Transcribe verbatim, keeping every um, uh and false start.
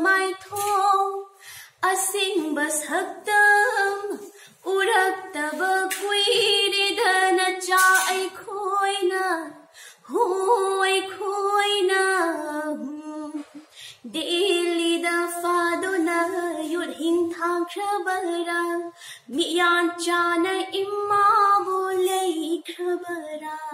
ꯃꯥꯏꯊꯣꯡ ꯑꯁꯦꯡꯕ ꯁꯛꯇꯝ ꯎꯔꯛꯇꯕ ꯀꯨꯏꯔꯦꯗ ꯅꯆꯥ ꯑꯩꯈꯣꯏꯅ꯫ ꯍꯣ ꯑꯩꯈꯣꯏꯅ ꯗꯦꯜꯂꯤꯗ ꯐꯥꯗꯨꯅ ꯌꯨꯠ ꯍꯤꯡꯊꯥꯈ꯭ꯔꯕꯔꯥ? ꯃꯤꯌꯥꯟ ꯆꯥꯅ ꯏꯃꯥꯕꯨ ꯂꯩꯈ꯭ꯔꯕꯔꯥ?